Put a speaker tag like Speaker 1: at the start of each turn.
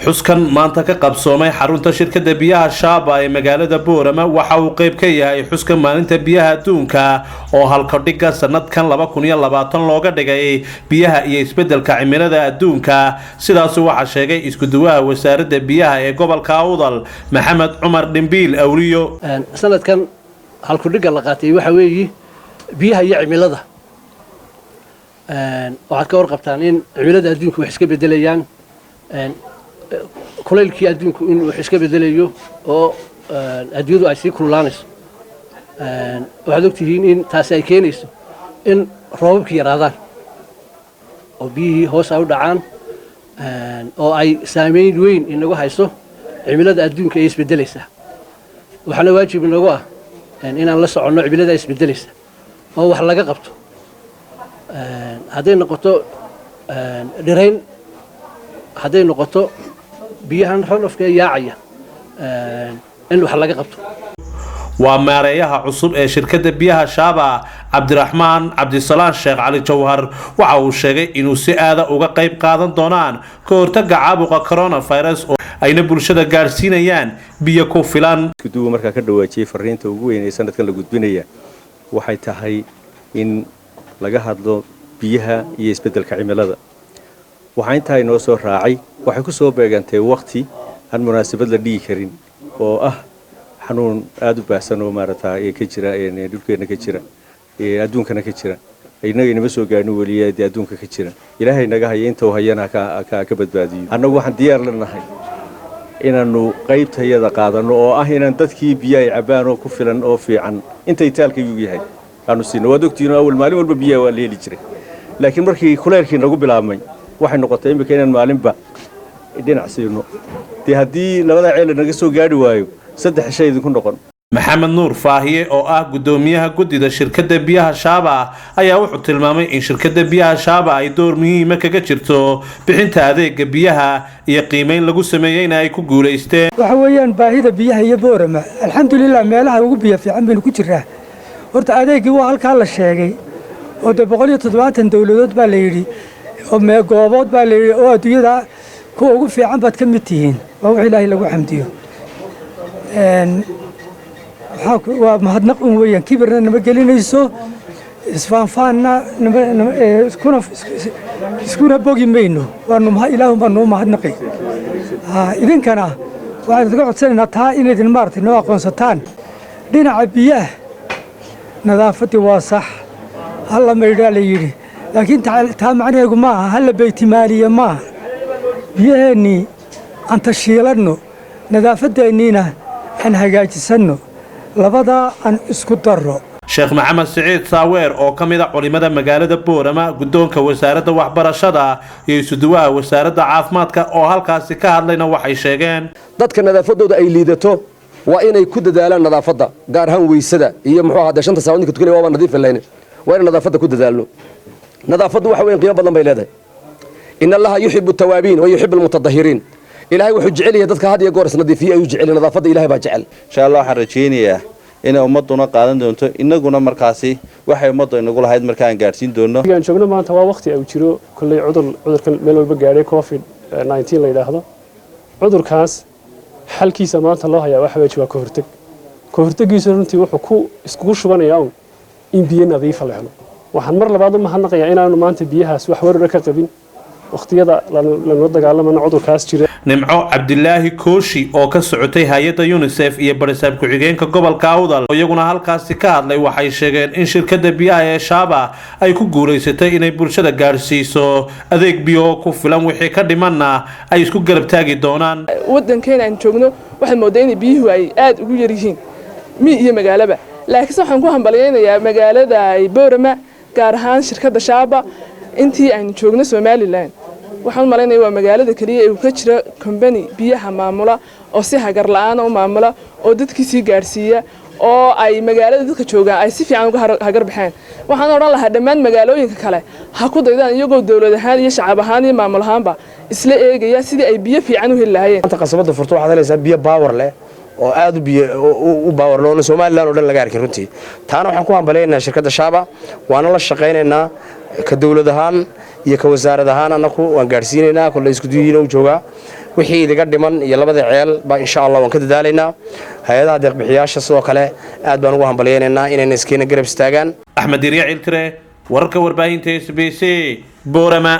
Speaker 1: Xuskan maanta ka qabsoomay xarunta shirkadda biyaha Shaaba ee magaalada Boorama waxa uu qayb ka yahay xuska maalinta biyaha adduunka, oo halkadhigga sanadkan 2020 looga dhigay biyaha iyo isbeddelka cimilada adduunka. Sidaas waxaa sheegay isku-duwaha wasaaradda biyaha ee gobolka Awdal, Maxamed Cumar Dhimbiil Awliyo.
Speaker 2: Sanadkan halkudhigga la qaatay waxa weeyi biyaha iyo cimilada. Waxaad ka warqabtaan in cimilada adduunku wax iska bedelayaan, kulaylkii adduunku in wax iska bedelayo oo adduunyadu ay sii kululaanayso. Waxaad ogtihiin in taasi ay keenayso in roobabki yaraadaan oo biyihii hoos ay u dhacaan, oo ay saameyn weyn inagu hayso cimilada adduunka ee isbedelaysa. Waxaana waajib inagu ah inaan la soconno cimilada isbedelaysa oo wax laga qabto, hadday noqoto dhirayn, hadday noqoto biyahan runoff-ka ee yaacaya in wax laga qabto.
Speaker 1: Waa maareeyaha cusub ee shirkadda biyaha Shaaba, Cabdiraxmaan Cabdisalaan Sheekh Cali Jawhar. Waxa uu sheegay inuu si aada uga qayb qaadan doonaan ka hortagga caabuqa coronavirus oo ayna bulshada gaadhsiinayaan biyo ku filan.
Speaker 3: Iskuduwa markaa ka dhawaajiyey, fariinta ugu weyn ee sanadkan la gudbinaya waxay tahay in laga hadlo biyaha iyo isbeddelka cimilada. Waxaa intaa inoo soo raacay, waxay ku soo beegantay wakhti aan munaasabad la dhigi karin, oo ah xanuun aada u baahsan oo maaragta ee ka jira dhulkeenna, ka jira adduunkana ka jira. Innaga inama soo gaadhin weliya dee adduunka ka jira. Ilaahay naga haya, inta uu hayana ka badbaadiyo. Annagu waxaan diyaar la nahay inaannu qaybtayada qaadanno, oo ah inaan dadkii biyo ay cabbaan oo ku filan oo fiican inta itaalkaygu yahay aanu siino. Waad ogtihiin oo awal maalin walba biyaha waa la heli jiray, laakiin markii kuleylkii nagu bilaabmay waxay noqotay iminka inaan maalinba dhinac siino. Dee haddii labadaa ceel naga soo gaadhi waayo, 3 shay idinku noqon.
Speaker 1: Maxamed Nuur Faahiye oo ah guddoomiyaha guddida shirkadda biyaha Shaaba ayaa wuxuu tilmaamay in shirkadda biyaha Shaaba ay door muhiima kaga jirto bixinta adeega biyaha iyo qiimeyn lagu sameeyeyna ay ku guulaysteen.
Speaker 4: Waxa weeyaan baahida biyaha iyo Boorama, alxamdulilah, meelaha ugu biyo fiican baynu ku jiraa. Horta adeeggii waa halkaa la sheegay, oo dee 170 dowladood baa la yidhi oo goobood baa la yidhi oo adduunyada kuwa ugu fiican baad ka mid tihiin. Waa wax Ilaahay lagu xamdiyo, waa mahadnaq un weeyaan. Kibirna nama gelinayso, isfaanfaanna iskuna bogi mayno. Waanu Ilaahun baa noo mahadnaqay. Idinkana waxaan idinka codsanaynaa taa inaydin maaragtay noo aqoonsataan. Dhinaca biyaha, nadaafaddii waa sax, halla maydhaa la yidhi, laakiin taa macnaheegu maaha halla beytimaaliye maaha. Biyaheennii aan tashiilanno, nadaafadeenniina aan hagaajisanno, labadaa aan isku darro.
Speaker 1: Sheekh Maxamed Siciid Saaweer oo ka mid a culimada magaalada Boorama, guddoonka wasaaradda waxbarashada iyo isuduwaha wasaaradda caafimaadka oo halkaasi ka hadlayna waxay sheegeen:
Speaker 5: Dadka nadaafadooda ay liidato waa inay ku dadaalaan nadaafadda, gaar ahaan weysada iyo muxuu ahaa dee shanta saacood ninka tukanaya waaba nadiif lahayn. Waa inaan nadaafadda ku dadaalno. Nadaafaddu waxa weyn, qiimo badan bay leedahay. إن الله يحب التوابين ويحب المتطهرين. Ilaahay wuxuu jecel yahay dadka had iyo goor isnadiifiye ayuu jecel yahay. Nadaafadda Ilaahay baa jecel.
Speaker 6: Insha Allah waxaan rajaynayaa inay ummadduna qaadan doonto, innaguna markaasi waxay ummaddu inagu lahayd marka aan gaadhsiin doono.
Speaker 7: Aan joogno maanta waa waqti uu jiro kolley cudur, cudurkan meel walba gaadhay, COVID-19 la yidhaahdo. Cudurkaas xalkiisa maanta loo hayaa waxa weeye waa ka horteg. Ka hortegiisu runtii wuxuu ku iskugu shubanayaa un in biyo nadiifa la helo. Waxaan mar labaad u mahadnaqayaa inaanu maanta biyahaas wax warara ka qabin waqtiyada lanula dagaalamana cudurkaas jira.
Speaker 1: Nimco Cabdilaahi Kooshi oo ka socotay hay-adda UNICEF iyo barisaab ku-xigeenka gobolka Awdal oo iyaguna halkaasi ka hadlay waxay sheegeen in shirkadda biyaha ee Shaaba ay ku guulaysatay inay bulshada gaadhsiiso adeeg biyo oo ku filan, wixii ka dhimanna ay isku garab taagi doonaan.
Speaker 8: Waddankeena aan joogno waxaad mooddaa inay biyuhu ay aad ugu yar yihiin mi iyo magaalaba, laakiinse waxaan ku hambalyaynayaa magaalada Boorama, gaar ahaan shirkadda Shaaba. Intii aynu joogno Somaliland, waxaan u malaynaya waa magaalada keliya ee uu ka jiro company biyaha maamula oo si hagar la'aana u maamula oo dadkii sii gaadhsiiya, oo ay magaalada dadka joogaan ay si fiican uga hagar baxeen. Waxaan odhan lahaa dhammaan magaalooyinka kale ha ku daydaan, iyagoo dowlad ahaan iyo shacab ahaan iyo maamul ahaanba isla eegaya sidii ay biyo fiican u heli lahaayeen.
Speaker 9: Maanta qasabada furto waxaad helaysaa biyo power leh oo aad u biyo u power leh oona Somaliland oo dhan laga arkin runtii. Taana waxaan ku hambaleynaynaa shirkadda Shaaba, waana la shaqaynaynaa ka dowlad ahaan. Iyo ka wasaarad ahaan annaku waan gaadhsiinaynaa. Kolley iskuduyiina u joogaa wixii idiga dhiman iyo labada ceel baa, insha Allah, waan ka dadaalaynaa. Hay-adaha deeqbixiyaasha sidoo kale aad baan ugu hambalyaynaynaa inayna iskeena garab istaagaan.
Speaker 1: Axmed Dirya Ciltire, wararka warbaahinta SBC, Boorama.